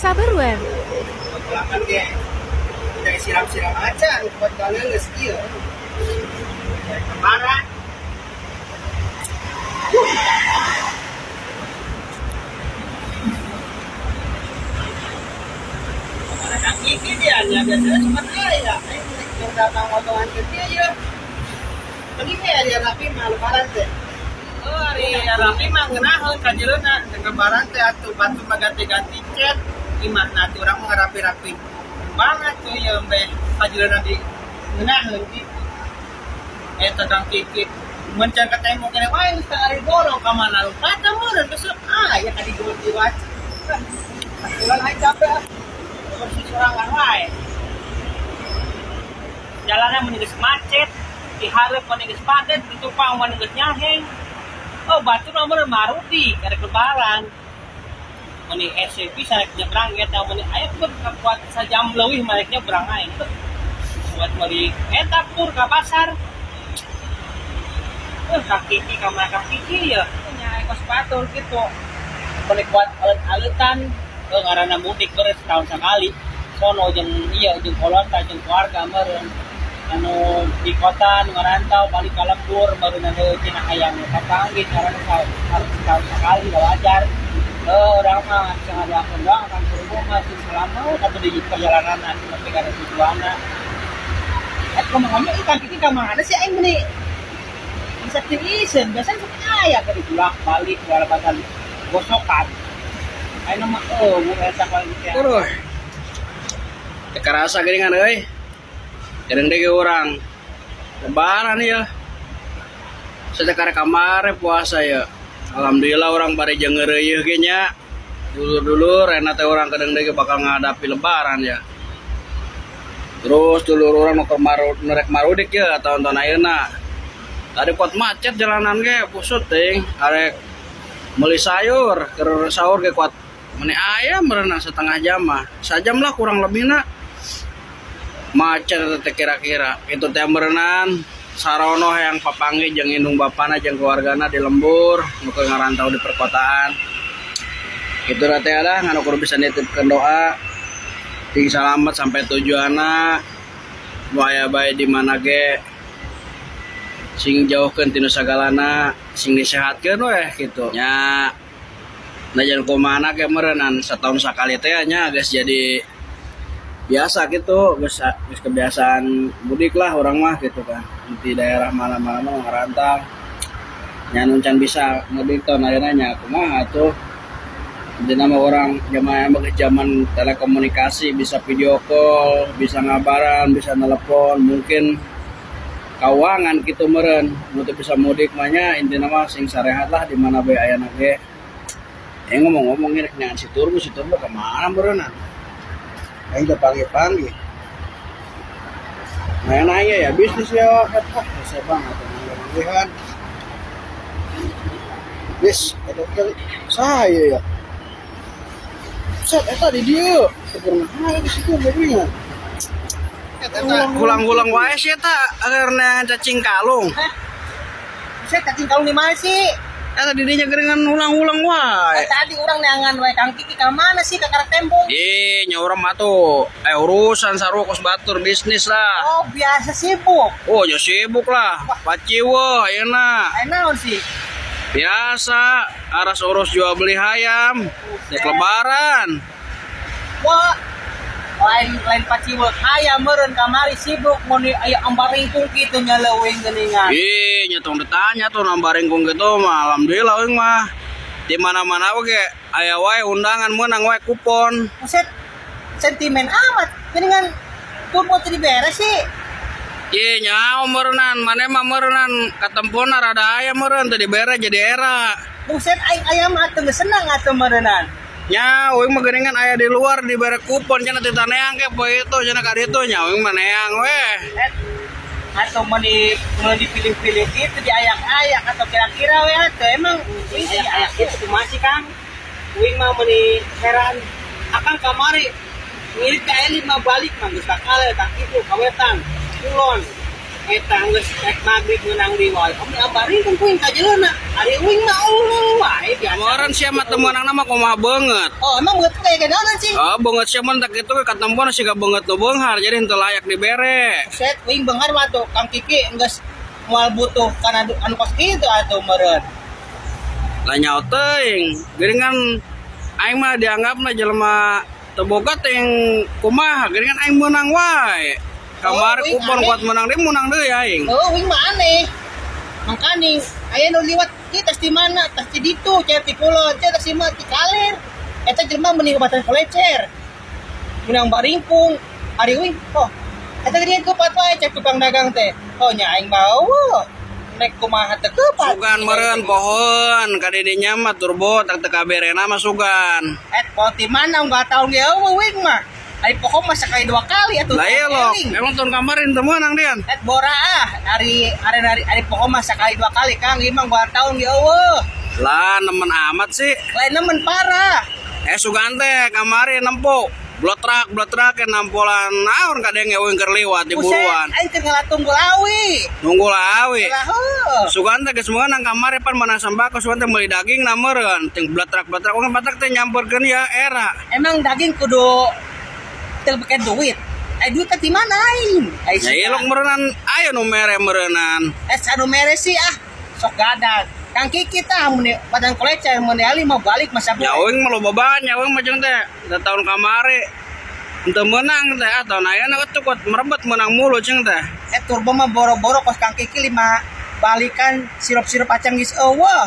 Saberuan. Kebetulan ge dari siram-siram aja buat kalian geus ieu. Lebaran. Mana Kang Kiki dia nya biasanya cuma aya. Aing rek datang motongan ke dia ya. Pergi ke area rapi mah lebaran teh. Oh, ari rapi mah ngeunaheun ka jeleuna lebaran teh atuh batu mah ganti-ganti cat. Imahna tuh urang mah ngarapi-rapi banget tuh ya mbeh ka jeleuna di ngeunaheun gitu. Eta Kang Kiki mun can ketemu kene wae geus ari bolong ka mana lupa teh meureun besok aya ka di diwac. Bulan aing capek ah. Bersih sorangan wae. Jalanan mun geus macet, di hareup mun geus padet, di tupang mun geus nyaheng. Oh, batur mah meureun marudi karek lebaran. Mun hese bisa rek nyebrang eta mun aya pun kuat sajam leuwih mah rek nyebrang aing. Buat meuli eta pur ka pasar. Kang Kiki ka mana Kang Kiki ya? Nya kos batur kitu. Mun kuat alet-aletan, ngaranna mudik beureum setahun sekali. Sono jeung ieu jeung kolota jeung keluarga meureun. Anu di kota nu ngarantau balik ka lembur meureun anu cenah hayang kapanggih ngaranna setahun sekali wajar. Urang mah bisa ngadoakeun doang kan kudu mah sing selamat atuh di perjalanan sing nepi kana tujuanna. Kumaha ih Kang Kiki ka mana sih aing meuni bisa teu biasanya sok aya ke dibulak balik lalebatan gosokan. Ayeuna mah euweuh eta paling teh. Aduh. Teu karasa geuningan euy. Kadang deui urang lebaran ya. Saja kamari puasa ya. Alhamdulillah urang bari jeung ngeureuyeuh ge nya. Dulur-dulur enak teh urang kadang deui bakal ngadapi lebaran ya. Terus dulur urang nu keur nu rek marudik ya tahun-tahun ayeuna. Tadi kuat macet jalanan ge pusut ting. Arek meuli sayur keur sahur ge kuat meni aya merenang setengah jam mah. Sajam lah kurang lebihna. Macet eta teh kira-kira. Itu teh meureunan sarono hayang papanggih jeung indung bapana jeung keluargana di lembur nu keur ngarantau di perkotaan. Kitu teh lah ngan ukur bisa nitipkeun doa sing salamet sampai tujuanna. Nu aya bae di mana ge sing jauhkeun tinu sagalana, sing disehatkeun weh kitu. Nya najan kumaha ge meureunnan satahun sakali teh nya geus jadi biasa gitu, geus kebiasaan mudik lah urang mah gitu kan. Di daerah mana-mana mah ngarantau. Nya nu can bisa mudik tahun ayeuna nya kumaha atuh. Intina mah urang zaman geus zaman telekomunikasi bisa video call, bisa ngabaran, bisa telepon, mungkin keuangan kitu meureun nu teu bisa mudik mah nya intina mah sing sarehat lah di mana bae ayana ge. Ngomong-ngomong rek neangan si Turbo ka mana meureunnan? Aing teh panggih-panggih. Nanya-nanya ya bisnis ya, ah hese banget manggihan. Bis, eta teh saya ya. Set eta di dieu. Teu pernah di situ geuningan. Hulang-hulang wae sih eta agar neangan cacing kalung. Hah? Set cacing kalung di mana sih? Eta di dinya geuningan hulang-hulang wae. Tadi urang neangan wae Kang Kiki ka mana sih ka karek tembong? Ih, nya urang mah tuh urusan sarua kos batur bisnis lah. Oh, biasa sibuk. Oh, nya sibuk lah. Paciweuh ayeuna. Aya naon sih? Biasa, aras urus jual beli hayam. Dek lebaran. Wah, lain paciweuh hayam meureun kamari sibuk mun aya ambar ringkung kitu nya leuwih geuningan. Ih, nya tong ditanya tuh ambar ringkung kitu mah alhamdulillah euy mah. Di mana-mana oge aya wae undangan meunang wae kupon. Buset, sentimen amat. Geuningan turbo teu diberes sih. Ih, nyaho meureunnan, maneh mah meureunnan katempona rada aya meureun teu dibere jadi era. Buset, aing aya mah atuh geus senang atuh meureunnan. Nya, uing mah geuningan aya di luar dibere kupon cenah teu taneang ke poe itu cenah ka ditu nya uing mah neang weh. Atau mau dipilih-pilih gitu diayak-ayak atau kira-kira weh atuh emang uing ayak-ayak gitu kumaha sih Kang? Uing mah meuni heran akang kamari ngirit ka aya 5 balik mah geus ka kaler ka kitu ka wetan kulon. Eta geus rek magrib meunang deui wae. Om diabarin kan kuing ka jeleuna. Ari uing mah eueuh wae biasa. Kemarin sia mah teu meunangna mah kumaha beungeut. Oh, emang beungeut kayak ganaon sih? Oh, beungeut sia mah tak kitu we katempona siga beungeut nu beunghar jadi henteu layak dibere. Set uing beunghar mah tuh Kang Kiki geus moal butuh kana anu kos kitu atuh meureun. Lah nyaho teuing, geuningan aing mah dianggapna jelema teu boga teh kumaha, geuningan aing meunang wae. Kamari Oh, uing kupon aneh. kuat meunang deui meunang deui aing. Oh, uing mah aneh. Mangkaning aya nu liwat ki tas di mana? Tas di ditu, cer ti kulon, cer tas di mana ti kaler. Eta jelema mending batan kolecer. Menang baringkung, ari uing, oh. Eta geuningan kepat wae cek tukang dagang teh. Oh nya aing bawa. Nek kumaha teu kepat. Sugan meureun pohon ka didinya mah turbo tak teu kaberena mah sugan. Et po ti mana enggak tahu ge eueuh uing mah. Ari pokok mah sekali dua kali atuh. Lah iya loh, Eling. emang tahun kemarin teu meunang Dian. Et bora ah, ari ari ari, ari pokok mah sekali dua kali Kang, ieu mah gua tahun ge eueuh. Lah nemen amat sih. Lain nemen parah. Eh sugan teh kamari nempo blotrak blotrak nampolan naon kadenge eueuh keur liwat di buruan. Buset, aing keur ngalatung gulawi. Nunggu lawi. Lah heuh. Sugan teh geus meunang kamari pan meunang sembako sugan teh meuli daging na meureun. Ting blatrak-blatrak urang batak teh nyamperkeun ya era. Emang daging kudu teu pake duit. Eh duit teh di mana aing? Ai Ya ilok meureunnan aya nu mere meureunnan. Eh anu mere sih ah. Sok gadag. Kang Kiki tah mun badan kolecer mun ali mau balik masa Ya euing mah loba banyak euing mah jeung teh da tahun kamari. Henteu meunang teh ah tahun ayeuna atuh kuat merebet meunang mulu jeung teh. Eh turbo mah boro-boro kos Kang Kiki lima balikan sirup-sirup acang geus eueuh.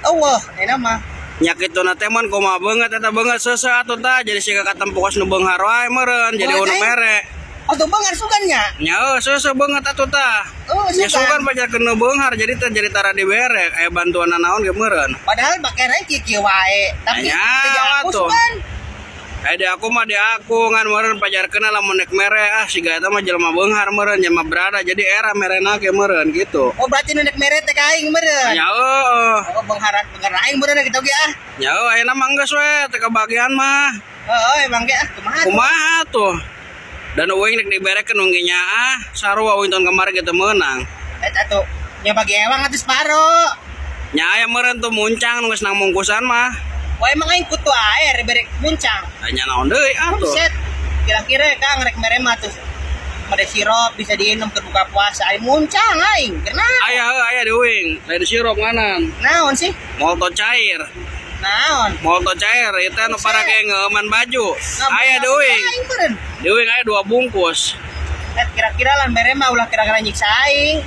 Eueuh, enak mah. Nya kituna teh mun kumaha beungeut eta beungeut seuseuh atuh tah jadi siga katempo kos nu beunghar wae meureun jadi Oh, nu aing. mere. Oh, tuh beunghar sugan nya. Nya heuh seuseuh beungeut atuh tah. Oh, Nya sugan. sugan pajarkeun nu beunghar jadi teh jadi tara dibere aya bantuan naon ge meureun. Padahal bakal Kiki wae, tapi Nya, teu aku atuh. sugan. Eh di aku mah di aku ngan meureun pajarkeun lamun nek mere ah siga eta mah jelema beunghar meureun jelema berada jadi era merena ge meureun gitu. Oh, berarti nu nek mere teh ka aing meureun. Nya heuh. Oh, bengharat bengharat aing meureun kitu ge ah. Nya heuh ayeuna mah geus we teu kebagian mah. Heeh, emang ge ah kumaha. tuh? Kumaha tuh? Dan uing nek diberekeun nu ge nyaah sarua uing tahun kemarin gitu meunang. Eta tuh nya bagi ewang atuh separo. Nya aya meureun tuh muncang nu geus nang mungkusan mah. Wah emang aing kutu air bere muncang. Nya naon deui atuh. Buset. Kira-kira Kang rek mere mah tuh mere sirup bisa diinum ke buka puasa aing muncang aing. Kenapa? Aya heuh aya di uing, lain sirup nganan. Naon sih? Molto cair. Naon? Molto cair itu anu para ge ngeuman baju. Aya di uing. Aing meureun. Di uing aya dua bungkus. Eh kira-kira lan mere mah ulah kira-kira nyiksa aing.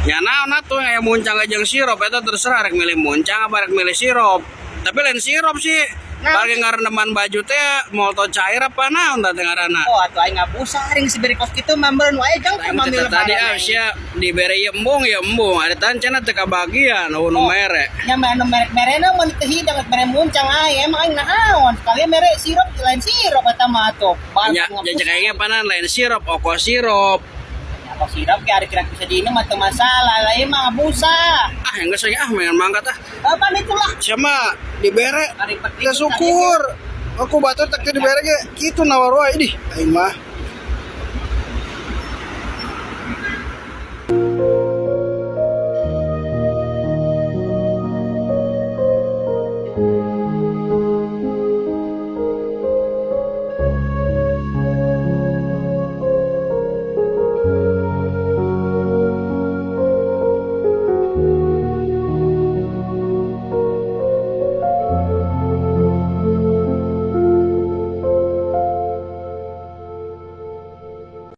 Ya naon atuh aya muncang jeung sirup eta terserah rek milih muncang apa rek milih sirup. Tapi lain sirup sih. Naon? Bagi ngarendeman baju teh molto cair apa naon tah teh ngaranna. Oh atuh aing ngabusa aing si bere kos kitu mah meureun wae jang Aing mah teh tadi ah sia dibere ieu embung ya embung ada tan cenah teu kabagian eueuh nu Oh. mere. Nya mah anu merek-merena mun teu hidang mere muncang aing emang aing naon. Sekali mere sirup lain sirup eta mah atuh. Nya jajak aing panan lain sirup oko sirup. Ya kok sirup ge ari kira bisa diinum mah teu masalah lah ieu mah ngabusa. Ah yang geus ah mengan mangkat ah. Apa itulah? Sia mah dibere Ari teu syukur. Aku batur tak teu dibere ge kitu nawar wae dih aing mah.